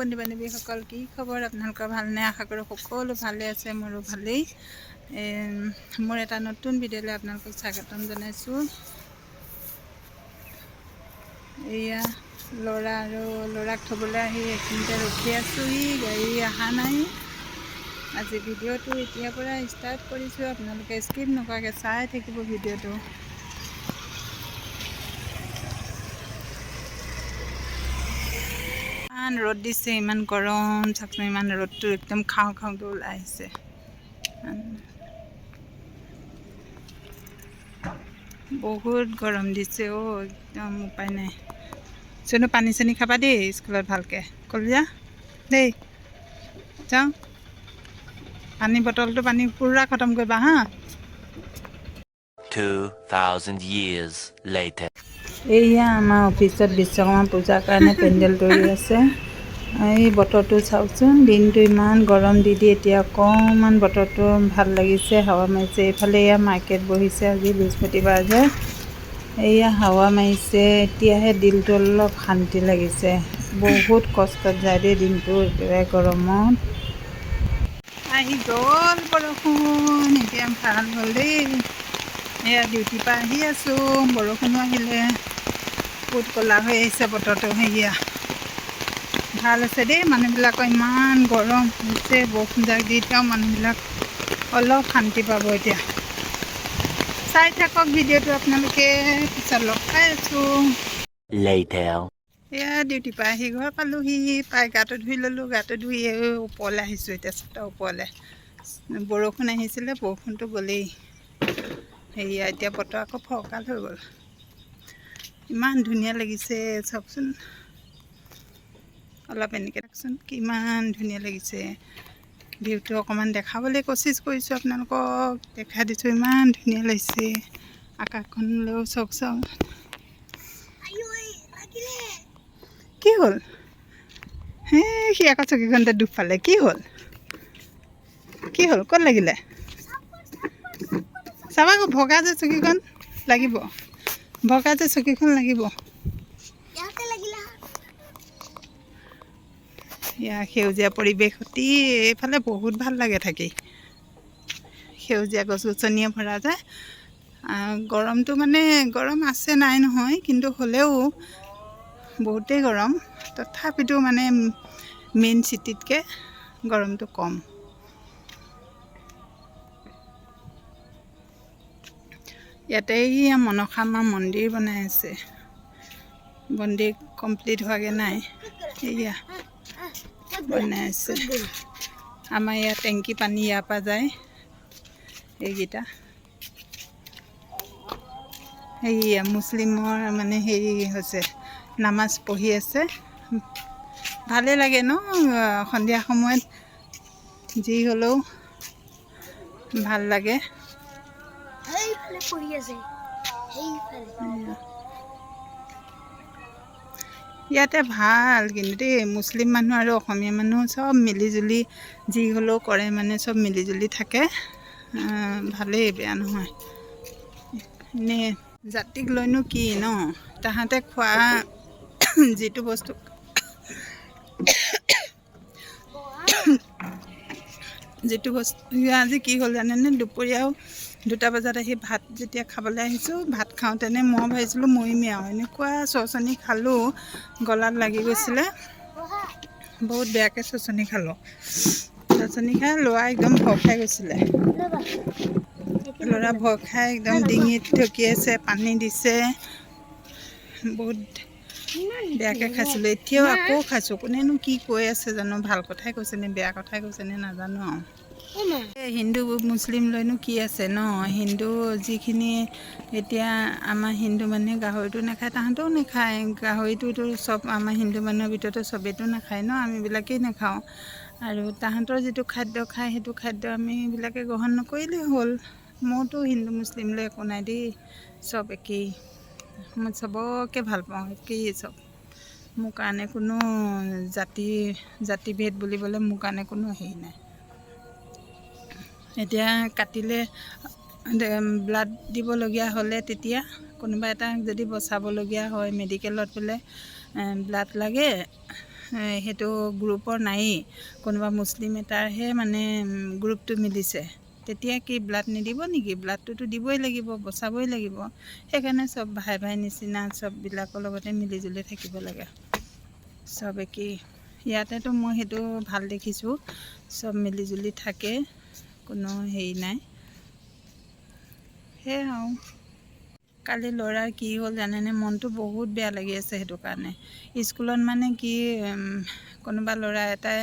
বন্ধু বান্ধৱীসকল, কি খবৰ আপোনালোকৰ? ভালনে? আশা কৰোঁ সকলো ভালে আছে। মোৰো ভালেই। মোৰ এটা নতুন ভিডিঅ'লৈ আপোনালোকক স্বাগতম জনাইছোঁ। এয়া ল'ৰা আৰু ল'ৰাক থ'বলৈ আহি এইখিনিতে ৰখি আছোঁহি, গাড়ী অহা নাই। আজি ভিডিঅ'টো এতিয়াৰ পৰা ষ্টাৰ্ট কৰিছোঁ, আপোনালোকে স্কিপ নকৰাকৈ চাই থাকিব ভিডিঅ'টো। ইমান ৰ'দ দিছে, ইমান গৰম, চাওকচোন ইমান ৰ'দটো একদম খাওঁ খাওঁকৈ ওলাই আহিছে। বহুত গৰম দিছে অ', একদম উপায় নাই। চনো, পানী চানী খাবা দেই স্কুলত ভালকৈ, কলিজা দেই। যাওঁ, পানী বটলটো পানী পূৰা খতম কৰিবা হা। 2,000 years later. এইয়া আমাৰ অফিচত বিশ্বকৰ্মা পূজাৰ কাৰণে পেণ্ডেল তৰি আছে। এই বতৰটো চাওকচোন, দিনটো ইমান গৰম দি দি এতিয়া অকণমান বতৰটো ভাল লাগিছে, হাৱা মাৰিছে। এইফালে এয়া মাৰ্কেট বহিছে, আজি বৃহস্পতিবাৰ যে, এয়া হাৱা মাৰিছে। এতিয়াহে দিলটো অলপ শান্তি লাগিছে। বহুত কষ্টত যায় দেই দিনটো একেবাৰে গৰমত। আহি গ'ল বৰষুণ, এতিয়া ভাল হ'ল দেই। এয়া ডিউটিৰ পৰা আহি আছোঁ, বৰষুণো আহিলে, বহুত ক'লা হৈ আহিছে বতৰটো। সেয়া ভাল হৈছে দেই। মানুহবিলাকৰ ইমান গৰম হৈছে, বৰষুণ জাক দি এতিয়াও মানুহবিলাক অলপ শান্তি পাব এতিয়া। চাই থাকক ভিডিঅ'টো আপোনালোকে, পিছত লগ পাই আছোঁ। Later. এয়া ডিউটিৰ পৰা আহি ঘৰ পালোহি, পাই গাটো ধুই ল'লোঁ। গাটো ধুই এই ওপৰলৈ আহিছোঁ এতিয়া, চাতৰ ওপৰলৈ। বৰষুণ আহিছিলে, বৰষুণটো গ'লেই। সেয়া এতিয়া বতৰ আকৌ ফৰকাল হৈ গ'ল। ইমান ধুনীয়া লাগিছে চাওকচোন, অলপ এনেকৈ চাওকচোন কিমান ধুনীয়া লাগিছে। ভিউটো অকণমান দেখাবলৈ কোচিছ কৰিছোঁ, আপোনালোকক দেখাই দিছোঁ। ইমান ধুনীয়া লাগিছে, আকাশখনলৈও চাওক চাওক। কি হ'ল? হে, সি আকৌ চকীখনতে দুখ পালে। কি হ'ল? কি হ'ল? ক'ত লাগিলে? চাবা আকৌ, ভগা যে চকীখন লাগিব, ভগা যে চকীখন লাগিব। এয়া সেউজীয়া পৰিৱেশ অতি, এইফালে বহুত ভাল লাগে থাকি। সেউজীয়া গছ গছনিয়ে ভৰা যায়। গৰমটো মানে গৰম আছে নাই নহয়, কিন্তু হ'লেও বহুতেই গৰম। তথাপিতো মানে মেইন চিটিতকৈ গৰমটো কম। ইয়াতে এইয়া মনসা মা মন্দিৰ বনাই আছে, মন্দিৰ কমপ্লিট হোৱাগৈ নাই, এইয়া বনাই আছে। আমাৰ ইয়াত টেংকি পানী ইয়াৰ পৰা যায়। এইকেইটা সেয়া মুছলিমৰ মানে হেৰি হৈছে, নামাজ পঢ়ি আছে। ভালেই লাগে ন সন্ধিয়া সময়ত, যি হ'লেও ভাল লাগে। সেইফালে পঢ়ি আছে, সেইফালে। ইয়াতে ভাল কিন্তু দেই, মুছলিম মানুহ আৰু অসমীয়া মানুহ চব মিলিজুলি যি হ'লেও কৰে, মানে চব মিলিজুলি থাকে। ভালেই, বেয়া নহয়। এনেই জাতিক লৈনো কি ন, তাহাঁতে খোৱা যিটো বস্তু যিটো বস্তু। আজি কি হ'ল জানেনে? দুপৰীয়াও 2টা বজাত আহি ভাত যেতিয়া খাবলৈ আহিছোঁ, ভাত খাওঁতেনে মই ভাবিছিলোঁ মৰিমেই আৰু, এনেকুৱা চচনি খালোঁ, গলাত লাগি গৈছিলে, বহুত বেয়াকৈ চচনি খালোঁ। চচনি খাই ল'ৰা একদম ভয় খাই গৈছিলে। ল'ৰা ভয় খাই একদম ডিঙিত ঢকিয়াইছে, পানী দিছে, বহুত বেয়াকৈ খাইছিলোঁ। এতিয়াও আকৌ খাইছোঁ। কোনেনো কি কৈ আছে জানো, ভাল কথাই কৈছে নে বেয়া কথাই কৈছে নে নাজানো আৰু। হিন্দু মুছলিম লৈনো কি আছে ন? হিন্দু যিখিনি এতিয়া আমাৰ হিন্দু মানুহে গাহৰিটো নাখায়, তাহাঁতেও নাখায় গাহৰিটোতো। চব আমাৰ হিন্দু মানুহৰ ভিতৰতো চবেইতো নাখায় ন, আমিবিলাকেই নাখাওঁ। আৰু তাহাঁতৰ যিটো খাদ্য খায়, সেইটো খাদ্য আমিবিলাকে গ্ৰহণ নকৰিলেই হ'ল। মোৰতো হিন্দু মুছলিম লৈ একো নাই দেই, চব একেই। মই চবকে ভাল পাওঁ, একেই চব। মোৰ কাৰণে কোনো জাতি জাতিভেদ বুলিবলৈ মোৰ কাৰণে কোনো হেৰি নাই। এতিয়া কাটিলে ব্লাড দিবলগীয়া হ'লে, তেতিয়া কোনোবা এটাক যদি বচাবলগীয়া হয়, মেডিকেলত বোলে ব্লাড লাগে, সেইটো গ্ৰুপৰ নায়েই, কোনোবা মুছলিম এটাৰহে মানে গ্ৰুপটো মিলিছে, তেতিয়া কি ব্লাড নিদিব নেকি? ব্লাডটোতো দিবই লাগিব, বচাবই লাগিব। সেইকাৰণে চব ভাই ভাই নিচিনা চববিলাকৰ লগতে মিলি জুলি থাকিব লাগে, চব একেই। ইয়াতেতো মই সেইটো ভাল দেখিছোঁ, চব মিলি জুলি থাকে, কোনো হেৰি নাই। সেয়াই আৰু। কালি ল'ৰাৰ কি হ'ল জানেনে? মনটো বহুত বেয়া লাগি আছে সেইটো কাৰণে। স্কুলত মানে কি, কোনোবা ল'ৰা এটাই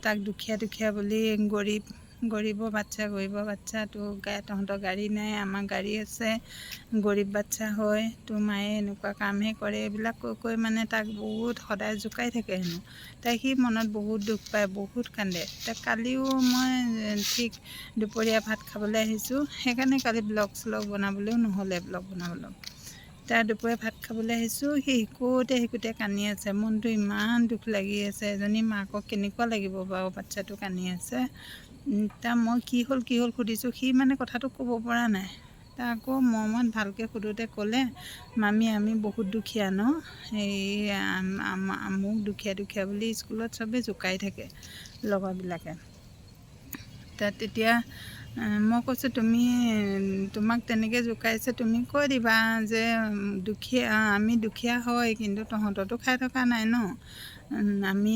তাক দুখীয়া দুখীয়া বুলি, গৰীব, গৰীবৰ বাচ্ছা, গৰীবৰ বাচ্ছা, তোৰ তহঁতৰ গাড়ী নাই, আমাৰ গাড়ী আছে, গৰীব বাচ্ছা হয়, তোৰ মায়ে এনেকুৱা কামহে কৰে, এইবিলাক কৈ কৈ মানে তাক বহুত সদায় জোকাই থাকে হেনো। তাই সি মনত বহুত দুখ পায়, বহুত কান্দে। তাক কালিও মই ঠিক দুপৰীয়া ভাত খাবলৈ আহিছোঁ, সেইকাৰণে কালি ব্লগ শ্লগ বনাবলৈও নহ'লে। ব্লগ বনাবলৈ তাৰ দুপৰীয়া ভাত খাবলৈ আহিছোঁ, সি শিকোঁতে শিকোঁতে কান্দি আছে। মনটো ইমান দুখ লাগি আছে। এজনী মাকক কেনেকুৱা লাগিব বাৰু, বাচ্ছাটো কান্দি আছে। তাৰ মই কি হ'ল, কি হ'ল সুধিছোঁ, সি মানে কথাটো ক'ব পৰা নাই। তাৰ আকৌ মৰমত ভালকৈ সোধোতে ক'লে, "মামী, আমি বহুত দুখীয়া ন? এই মোক দুখীয়া দুখীয়া বুলি স্কুলত চবেই জোকাই থাকে লগৰবিলাকে।" তাত তেতিয়া মই কৈছোঁ, তুমি তোমাক তেনেকৈ জোকাইছে, তুমি কৈ দিবা যে দুখীয়া আমি দুখীয়া হয়, কিন্তু তহঁততো খাই থকা নাই ন? আমি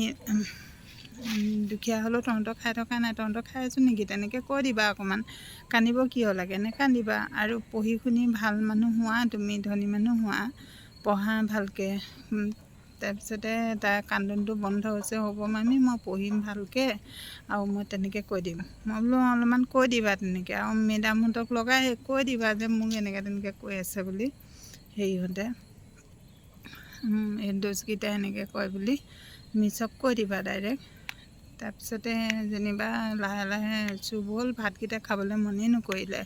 দুখীয়া হ'লেও তহঁতৰ খাই থকা নাই, তহঁতৰ খাই আছোঁ নেকি? তেনেকৈ কৈ দিবা অকণমান। কান্দিব কিয় লাগে? নেকান্দিবা। আৰু পঢ়ি শুনি ভাল মানুহ হোৱা, তুমি ধনী মানুহ হোৱা, পঢ়া ভালকৈ। তাৰপিছতে তাৰ কান্দোনটো বন্ধ হৈছে। "হ'ব মামী, মই পঢ়িম ভালকৈ আৰু মই তেনেকৈ কৈ দিম।" মই বোলো অলপমান কৈ দিবা তেনেকৈ আৰু মেডামহঁতক লগাই কৈ দিবা যে মোক এনেকৈ তেনেকৈ কৈ আছে বুলি, হেৰিহঁতে, এই দোষ্টকেইটাই এনেকৈ কয় বুলি মিছক কৈ দিবা ডাইৰেক্ট। তাৰপিছতে যেনিবা লাহে লাহে চুপ হ'ল। ভাতকেইটা খাবলৈ মনেই নকৰিলে,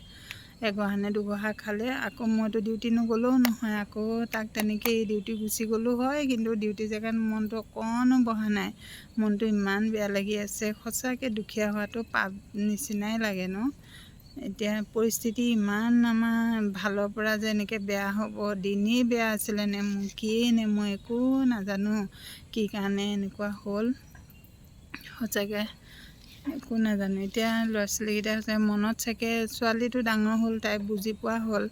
এগহা নে দুগহা খালে। আকৌ মইতো ডিউটি নগ'লেও নহয়, আকৌ তাক তেনেকেই ডিউটি গুচি গ'লো হয়, কিন্তু ডিউটি জেগাত মনটো অকণো বহা নাই। মনটো ইমান বেয়া লাগি আছে। সঁচাকৈ দুখীয়া হোৱাটো পাপ নিচিনাই লাগে ন? এতিয়া পৰিস্থিতি ইমান আমাৰ ভালৰ পৰা যে এনেকৈ বেয়া হ'ব, দিনেই বেয়া আছিলে নে মোৰ কিয়েই নে মই একো নাজানো কি কাৰণে এনেকুৱা হ'ল। সঁচাকৈ একো নাজানো। এতিয়া ল'ৰা ছোৱালীকেইটা হৈছে মনত চাগে, ছোৱালীটো ডাঙৰ হ'ল, তাই বুজি পোৱা হ'ল,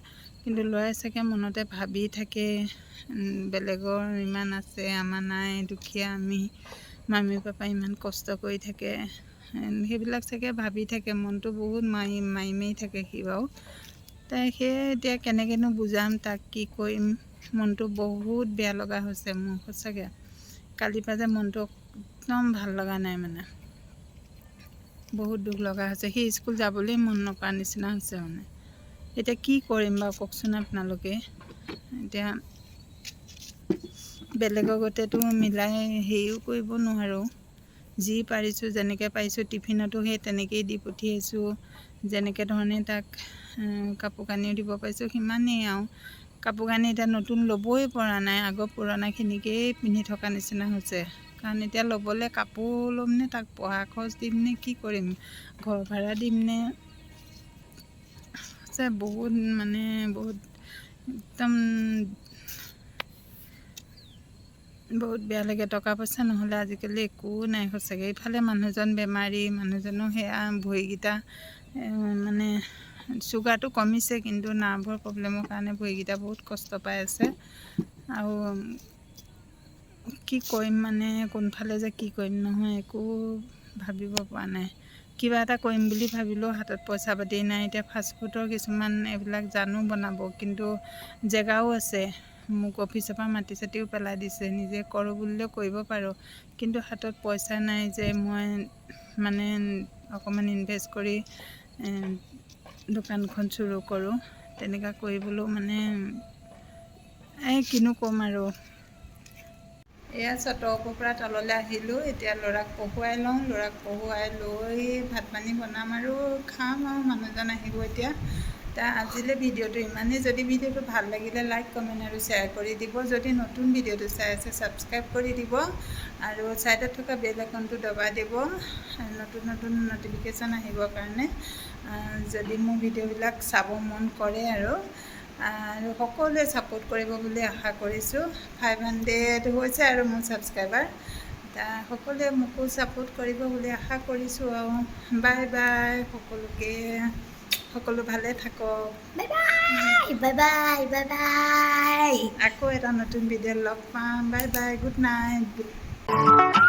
কিন্তু ল'ৰাই চাগে মনতে ভাবি থাকে, বেলেগৰ ইমান আছে, আমাৰ নাই, দুখীয়া আমি, মামী পাপাই ইমান কষ্ট কৰি থাকে, সেইবিলাক চাগে ভাবি থাকে। মনটো বহুত মাৰি মাৰি মাৰি থাকে সি বাৰু। তাই সেয়ে এতিয়া কেনেকৈনো বুজাম তাক, কি কৰিম? মনটো বহুত বেয়া লগা হৈছে মোৰ সঁচাকৈ। কালিৰ পৰা যে মনটো একদম ভাল লগা নাই, মানে বহুত দুখ লগা হৈছে। সি স্কুল যাবলৈ মন নকৰা নিচিনা হৈছে। মানে এতিয়া কি কৰিম বাৰু কওকচোন আপোনালোকে? এতিয়া বেলেগৰ গতেতো মিলাই হেৰিও কৰিব নোৱাৰোঁ। যি পাৰিছোঁ, যেনেকৈ পাৰিছোঁ, টিফিনতো সেই তেনেকেই দি পঠিয়াইছোঁ। যেনেকৈ ধৰণে তাক কাপোৰ কানিও দিব পাৰিছোঁ, সিমানেই আৰু। কাপোৰ কানি এতিয়া নতুন ল'বই পৰা নাই, আগৰ পুৰণাখিনিকেই পিন্ধি থকা নিচিনা হৈছে। কাৰণ এতিয়া ল'বলৈ কাপোৰ ল'মনে, তাক পঢ়া খৰচ দিমনে, কি কৰিম, ঘৰ ভাড়া দিমনে? বহুত মানে বহুত একদম বহুত বেয়া লাগে। টকা পইচা নহ'লে আজিকালি একো নাই সঁচাকৈ। ইফালে মানুহজন বেমাৰী, মানুহজনো সেয়া ভৰিকেইটা মানে চুগাৰটো কমিছে, কিন্তু নাৰ্ভৰ প্ৰব্লেমৰ কাৰণে ভৰিকেইটা বহুত কষ্ট পাই আছে। আৰু কি কৰিম, মানে কোনফালে যে কি কৰিম নহয়, একো ভাবিব পৰা নাই। কিবা এটা কৰিম বুলি ভাবিলেও হাতত পইচা পাতি নাই। এতিয়া ফাষ্টফুডৰ কিছুমান এইবিলাক জানো বনাব, কিন্তু জেগাও আছে, মোক অফিচৰ পৰা মাটি চাটিও পেলাই দিছে, নিজে কৰোঁ বুলিলেও কৰিব পাৰোঁ, কিন্তু হাতত পইচা নাই যে মই মানে অকণমান ইনভেষ্ট কৰি দোকানখন চুৰু কৰোঁ। তেনেকুৱা কৰিবলৈও মানে এই কিনো ক'ম আৰু। এয়া চতৰ ওপৰৰ পৰা তললৈ আহিলোঁ। এতিয়া ল'ৰাক পঢ়ুৱাই লওঁ। ল'ৰাক পঢ়ুৱাই লৈ ভাত পানী বনাম আৰু খাম আৰু মানুহজন আহিব এতিয়া। আজিলৈ ভিডিঅ'টো ইমানেই। যদি ভিডিঅ'টো ভাল লাগিলে লাইক, কমেণ্ট আৰু শ্বেয়াৰ কৰি দিব। যদি নতুন ভিডিঅ'টো চাই আছে, ছাবস্ক্ৰাইব কৰি দিব আৰু ছাইডত থকা বেল আইকনটো দবাই দিব নতুন নতুন ন'টিফিকেশ্যন আহিবৰ কাৰণে, যদি মোৰ ভিডিঅ'বিলাক চাব মন কৰে। আৰু আৰু সকলোৱে ছাপোৰ্ট কৰিব বুলি আশা কৰিছোঁ। 500 হৈছে আৰু মোৰ ছাবস্ক্ৰাইবাৰ। সকলোৱে মোকো ছাপোৰ্ট কৰিব বুলি আশা কৰিছোঁ। আৰু বাই বাই সকলোকে, সকলো ভালে থাকক। Bye bye, bye bye, bye bye. আকৌ এটা নতুন ভিডিঅ'ত লগ পাম। Bye bye, good night.